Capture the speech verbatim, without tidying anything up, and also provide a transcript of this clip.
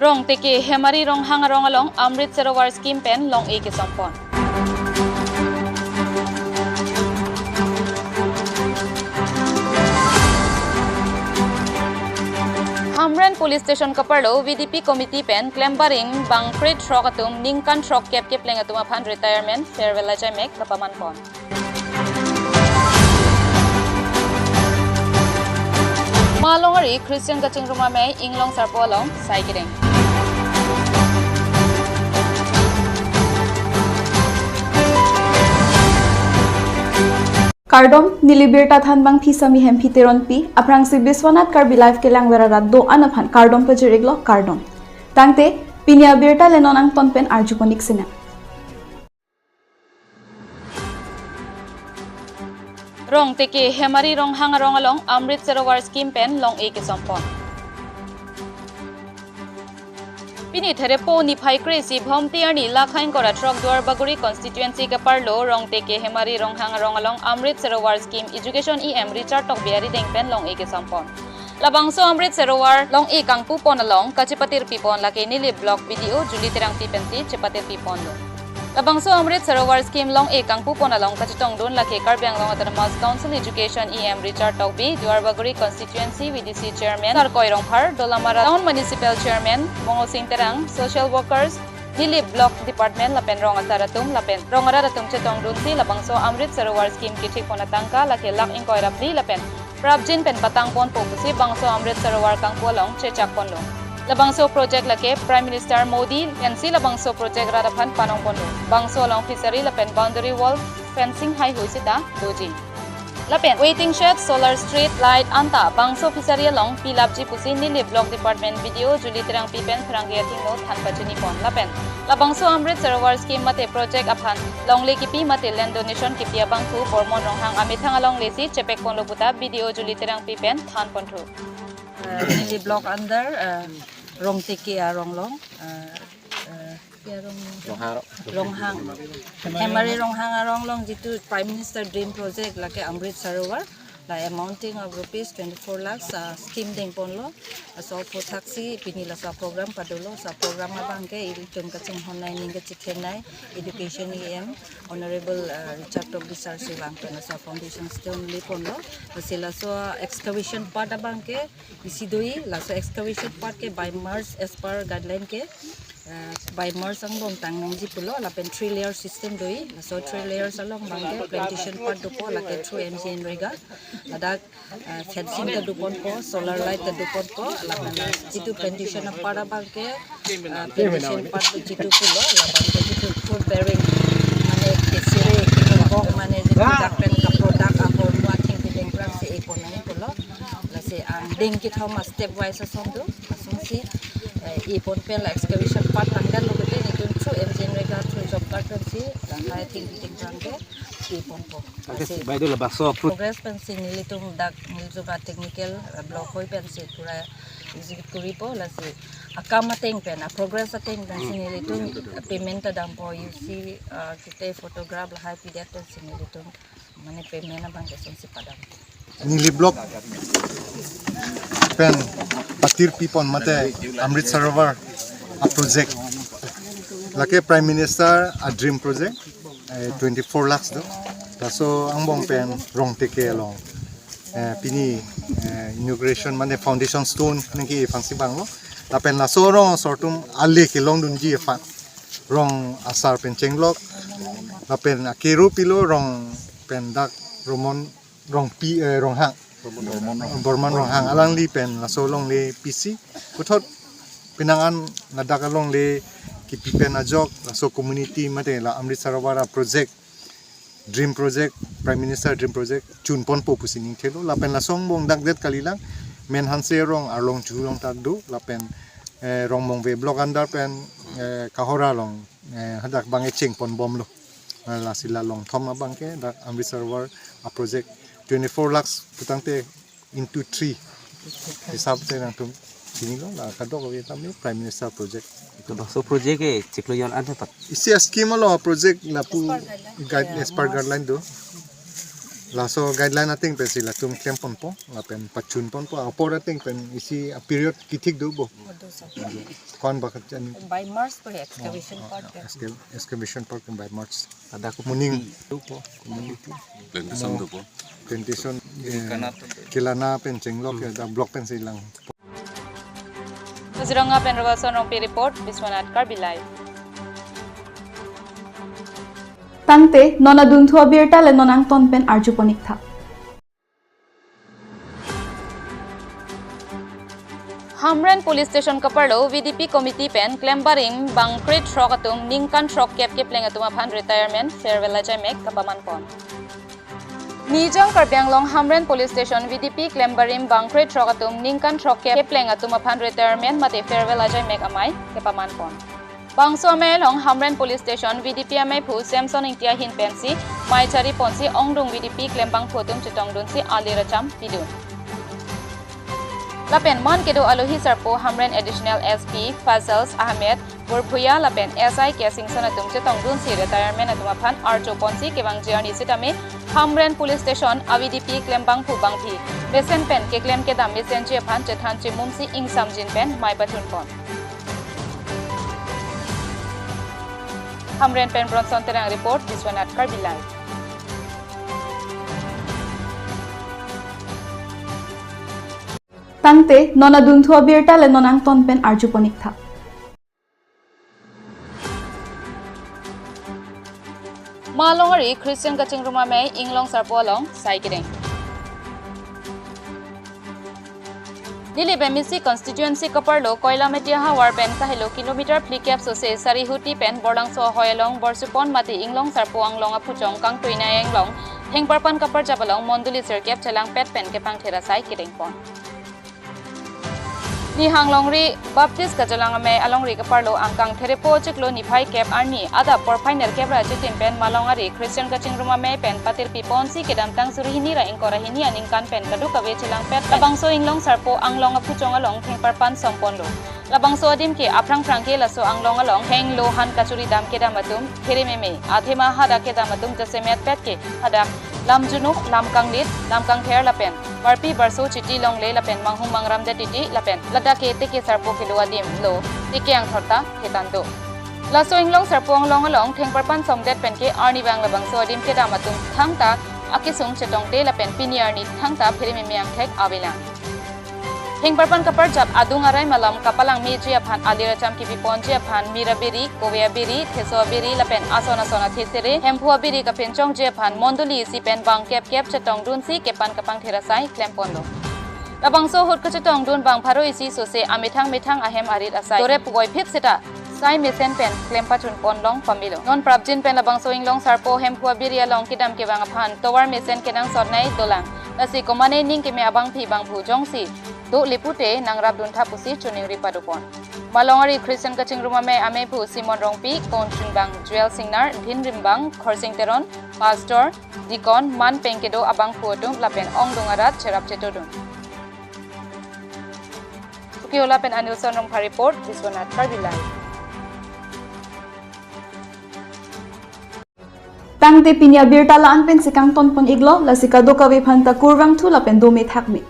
Rongteke Hemari Ronghang arong along Amrit Sarovar scheme pen long-e kesompon. Hamren Police Station kaparlo V D P Committee pen klembaring bang kre throk atum ningkan throkkep kepleng atum aphan retirement farewell achaimek kapamanpon. Malongari Christian kachingrum amei Inglong Sarpo along sai kedeng. Kardom, neli birta than bang Phisami Hemphi Teronpi, aphrangsi Biswanath Karbi Live kelangver arat do-an aphan kardom pajir-iklo, kardom. Tangte, pini abirta le non angton pen arjupon-ik sinang. Rongteke Hemari Ronghang arong along Amrit Sarovar scheme pen long-e kesompon. Pini Therepo niphai kre-isi Bhomti arni lakha ingkoi ra throk Duarbagori constituency kaparlo Rongteke Hemari Ronghang arong along Amrit Sarovar scheme education E M Richard Tokbi arideng pen long-e kesompon. Labangso Amrit Sarovar long-e kangpupon along kachepatirpipon lake neli block B D O Julie Terangpi pensi chepatirpiponlo. Labangso Amrit Sarovar scheme long-e kangpupon along kachetongdun lake Karbi Anglong Autonomous Council Education E M Richard Tokbi, Duarbagori Constituency V D C Chairman Sarkoi Rongphar, Dolamara Town Municipal Chairman Mongol Sing Terang, social workers, neli block department lapen rong asar atum lapen rong arat atum chetongdunsi labangso Amrit Sarovar scheme kethikpon atangka lake lakh ingkoi ra phli lapen prapjin pen patangponpo pusi bangso Amrit Sarovar kangpu along chechakponlo. Labangso project lake Prime Minister Modi pensi labangso project rat aphan panongponlo. Bangso along fishery lapen boundary wall fencing haihui sita doji. Lapen waiting shed, solar street light anta bangso fishery along pilapji pusi neli block department B D O Julie Terangpi pen pherangke athengno than pachinipon. Lapen labangso Amrit Sarovar scheme mate project aphan longle kipi mate land donation kipi abangphu Bormon Ronghang amethang alongle si chepekponlo puta B D O Julie Terangpi pen thanponthu. Uh, neli block under, uh, Rongteke arong along, uh, uh, ya Rong-, Ronghang. Ronghang. Hemari Ronghang arong along jitu Prime Minister Dream Project lake Amrit Sarovar, la amounting of rupees twenty-four lakhs, uh, scheme dengponlo. Laso aphuthaksi pini laso program padolo, laso program abangke ilitum kachinghon nai, ning kachikhen nai, Education E M, Honorable, uh, Richard Tokbi sir si vang pen laso foundation stone leponlo. Lasi laso excavation part abangke isi doji, laso excavation part ke bi-merge as per guideline ke, uh, bi-merge angbong tang nangji pulo, lapen three layer system doji, laso three layers along abangke plantation part dopo, lake through M G N rega, ladak uh, fencing ta doponpo, solar light ta doponpo, lapen la jitu plantation apart abangke, uh, plantation part jitu pulo, labangke jitu fruit bearing, mane kesire, kebok, mane jitu dak pen ka product ahormu athengpi dengprang si epon nangji pulo, lasi angdeng kethom a step wise ason do, lasonsi, uh, epon pen la excavation part tangdetlo kete nelitum through M G N rega through job card pensi, lahai athengpi dengprang ke eponpo. Lasi, lasi, bai do labangso fruit. Progress pensi nelitum dak nelitum a technical, uh, block hoi pensi pura execute koripo, lasi akam ateng pen, a progress ateng pensi, hmm, nelitum payment ta dampo, U C, uh, kete photograph lahai pidet pensi nelitum mane payment abangke lasonsi padam. Neli block pen patirpipon mate Amrit Sarovar a project, lake Prime Minister a dream project, eh, twenty-four lakhs do. Laso angbong pen Rongteke along, eh, pini, eh, inauguration mane foundation stone nangke aphansi vanglo. Lapen laso rong asor atum ale kelongdunji aphan rong asar pen chenglok. Lapen akero pilo rong pen dak Romon Rongpi, eh, Ronghang. Bormon Ronghang. Bormon Ronghang alangli pen laso alongle pisi. Puthot penang an ladak alongle kipi pen ajok laso community mate la Amrit Sarovar a project, dream project, Prime Minister dream project chunponpo pusi ningthelo. Lapen laso angbong dak det kalilang, Menhanse rong arlong chu along ta do, lapen, eh, Rongmongve block under pen, eh, Kahora along, eh, hadak abangke chengponbomlo. Eh, lasi la along thom abangke dak Amrit Sarovar a project twenty-four lakhs putangte into three hisab te nangtum chinilo, la kadokave tame Prime Minister project. Labangso project ke chiklo jon an hepat. Isi a scheme along project lapu guide, as per guideline do. Laso guideline ateng pensi latum klem ponpo, lapen pachun ponpo, apor ateng pen isi a period kethik do bo. Kon bakat jan. By March po excavation Oh, part ah, excavation part by March. Ada ko muning do po, community. Plantation do po. Plantation, eh, Kilana pen chenglok ya, da block pensi lang. Kaziranga pen Rogason Rongpi report, Biswanath Karbi Live. Tangte, non adunthu abirta le non angton pen arju ponik tha. Hamren Police Station kaparlo V D P Committee pen klembarim bang krethrok atum ningkan throkkep kepleng atum aphan retirement farewell ajaimek kapaman pon. Nijang Karbi Anglong Hamren Police Station V D P klembarim bang krethrok atum ningkan throkkep kepleng atum aphan retirement mate farewell ajaimek amei kepaman pon. Bangso amei along Hamren Police Station V D P ameiphu Samson Ingti ahin pensi mei chari ponsi ongdung V D P klembangphu atum chetongdunsi alir acham pidun. Lapen man kedo alohi sarpo Hamren Additional S P Fazals Ahmed Borphuya lapen S I K Singson atum chetongdunsi retirement atum aphan archo ponsi kevangji arni sitame Hamren Police Station a V D P klembangphu bangphi mesen pen keklem kedam mesenji aphan chethan chimumsi ingsamjin pen mei pachun pon. Hamren pen Bronson Terang report, Biswanath Karbi Live. Tangte, non adunthu abirta le non angton pen arju ponik tha. Malongari Christian Kachingrum Amei Inglong Sarpo along sai kedeng. Nilip M A C constituency kaparlo Koilamati ahavar pen kahelo kilometer phlikep sose Sarihuti pen Borlangso ahoi along Borsupon mate Inglong Sarpo Anglong aphuchong kangtui nai anglong thengparpan kaparjap along mondoli sirkep chelangpet pen kepangthir asai kedengpon. Nihanglongri Baptist Kachelang Amei alongri kaparlo angkang therepo chiklo niphai kep arni adap porphai nerkep ra chitim pen Malongari Christian Kachingrum Amei pen patirpi ponsi kedamtang suri hini ra ingkoi ra hini aningkan pen kadokave chelangpet labangso Inglong Sarpo Anglong aphuchong along thengparpan somponlo. Labangso adim ke aphrang phrang ke laso anglong along henglo han kachuri dam kedam atum kherememe athema hadak kedam atum jasemet pet ke hadak lam junuk, lam kanglit, lam kangther lapen barpi barso chiti longle lapen manghum mangram det titi lapen ladak ke teke sarpo kedo adim lo teke angthor ta ketang do. Laso Inglong Sarpo Anglong along thengparpan somdet pen ke arnivang labangso adim kedam atum thangta akesung chetongte lapen pini arni thangta pherememe angthek avelang. Thengparpan kaparjap adung arai malom kapalang meji aphan alir acham kipi ponji aphan mir abiri, kove abiri, theso abiri lapen ason ason athesere, hemphu abiri kapinchongji aphan mondoli isi pen bang kep kep chetongdunsi kepan kapangthir asai klemponlo. Labangso ahut kachetongdun bang pharo isi sose amethang methang ahem arit asai dore puvoiphit seta sai mesen pen klem pachun ponlong pamelo. Non prapjin pen labangso Inglong Sarpo hemphu abiri along kedam kevang aphan tovar mesen kenangsot nai dolang. Lasi komane ning keme abangphi bangphu jongsi do lepute nangrapdun tha pusi choningri padopon. Malongari Christian Kachingrum Amei ameiphu Simon Rongpi, Konchunbang Joel Singnar, Dhinrimbang Khorsing Teron, Pastor, Deacon, man pengkedo abangphu atum lapen ongdung arat cherap chetodun. Tukiola pen Anilson Rongphar report, Biswanath Karbi Live. Tangte pini abirta la-an pensi kangton pon iklo, lasi kadokave aphanta kurvangthu lapen dome thakme.